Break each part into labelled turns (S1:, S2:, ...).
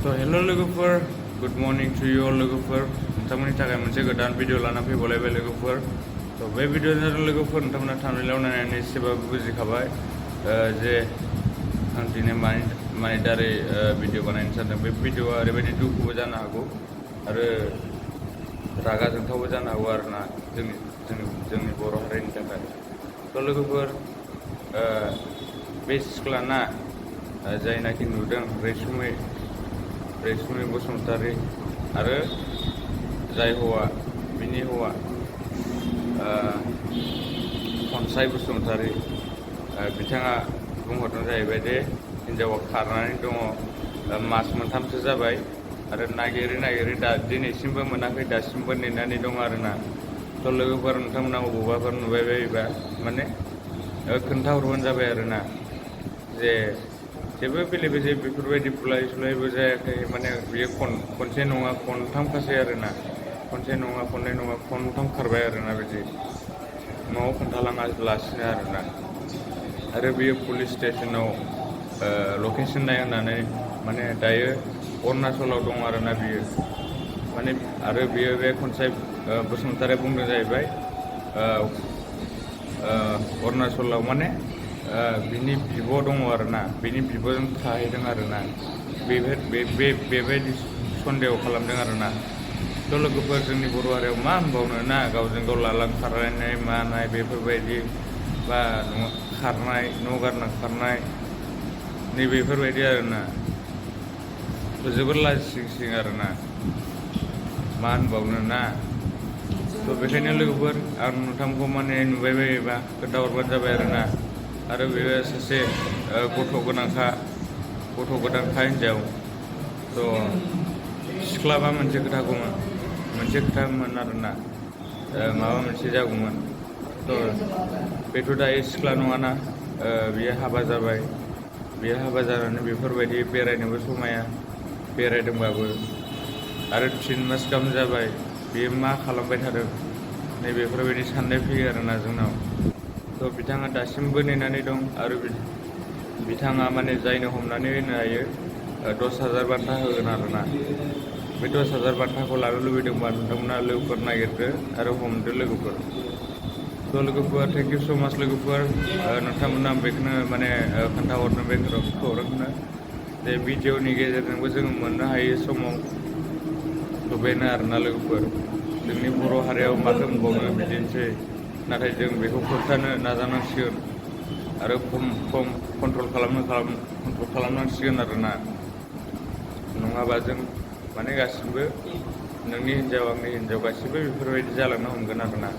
S1: So hello लोगोफोर, good morning to you all लोगोफोर। नोंथांमोननि थाखाय मोनसे गोदान भिडिअ लाना फैबावलायबाय लोगोफोर। तो बे भिडिअ जादों लोगोफोर, नोंथांमोना थांनायाव नायनानै एसेबाबो बुजिखाबाय जे आं दिनै मानि दारै भिडिअ बानायनो सानदों। बे भिडिअआ ओरैबायदि दुखुबो जानो हागौ आरो रागा जोंथावबो जानो हागौ आरोना जोंनि बर' हारिनि थाखाय। तो लोगोफोर, बे सिख्लाना जायनाखि नुदों रैसुमै बसुमतारी आरो जाय हौवा बिनि हौवा खनसाय बसुमतारी, बिथाङा बुंहरदों जाहैबाय दे हिन्जावा खारनानै दङ, मास मोनथामसो जाबाय आरो नागिरै दिनैसिमबो मोनाखै, दासिमबो नेनानै दं आरोना। तो लोगोफोर, नोंथांमोना बबावबाफोर नुबाय बायोबा माने खोन्थाहरबानो जाबाय आरोना जे जेबो बेले-बेजे बेफोरबायदि बुलाय सुलायबो जायाखै। माने बियो खनसे नङा खनथामखासै आरोना, खनसे नङा खननै नङा खनथाम खारबाय आरोना, बिदि न'आव खोन्थालाङालासिनो आरोना। आरो बियो पुलिस स्टेसनाव लकेसन नायनानै माने दायो अरुणाचलाव दं आरोना बियो। माने आरो बियो बे खनसाय बसुमतारी बुंदों जाहैबाय अरुणाचलाव माने बिनि बिब' दङ आरोना, बिनि बिब'जों थाहैदों आरोना। बेबायदि सन्देह खालामदों आरोना। तो लोगोफोर, जोंनि बर' हारियाव मा होनबावनो ना, गावजों गाव लालां खारलायनाय मानाय बेफोरबायदि बा खारनाय, न' गारना खारनाय, नैबेफोरबायदि आरोना। जोबोर लाजिसिं आरोना, मा होनबावनो ना। तो बेखायनो लोगोफोर, आं नोंथांखौ माने नुबाय बायोबा खोन्थाहरबानो जाबाय आरोना। आरो बेयो सासे गथ' गोनांखा हिन्जाव। तो सिख्लाबा मोनसे खोथामोन आरोना, माबा मोनसे जागौमोन। तो बेथ' दायो सिख्ला नङाना, बियो हाबा जाबाय। बियो हाबा जानानै बेफोरबायदि बेरायनोबो समाया, बेरायदोंबाबो आरो 3 मास गाहाम जाबाय। बेयो मा खालामबाय थादों, नैबेफोरबायदि साननाय फैयो आरोना जोंनाव। तो बिथाङा दासिमबो नेनानै दं आरो बिथाङा माने जायनो हमनानै होनो हायो 10,000 बान्था होगोन आरोना। बे 10,000 बान्थाखौ लानो लुबैदोंबा नोंथांमोना लोगोफोर नागिरदो आरो हमदो लोगोफोर। तो लोगोफोर, थेंक इउ स' माच लोगोफोर। नोंथांमोना बेखौनो माने खोन्थाहरनो, बे खौरांखौनो जे भिडिअनि गेजेरजोंबो जोङो मोननो हायो समाव। तो बेनो आरोना लोगोफोर, जोंनि बर' हारियाव मा होनबावनो, बिदिनोसै। नाथाय जों बेखौ होबथानो नाजानांसिगोन आरो खम कन्ट्रल खालामनांसिगोन आरोना। नङाबा जों माने गासिबो, नोंनि हिन्जाव आंनि हिन्जाव, गासिबो बेफोरबायदि जालांनो हमगोन आरोना।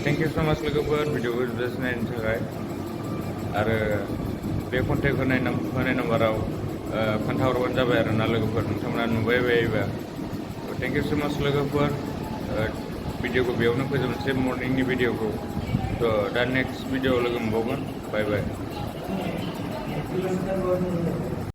S1: थेंक इउ स' माच लोगोफोर, भिडिअखौ जोबजासिम नायनो थाखाय। आरो बे कन्टेक्ट होनाय नाम्बाराव खोन्थाहरबानो जाबाय आरोना लोगोफोर, नोंथांमोना नुबाय बायोबा। थेंक इउ स' माच लोगोफोर। भिडिअखौ बेयावनो फोजोबनोसै, मर्निंनि भिडिअखौ। तो दा नेक्स्ट भिडिअआव लोगो मोनबावगोन। बाय बाय।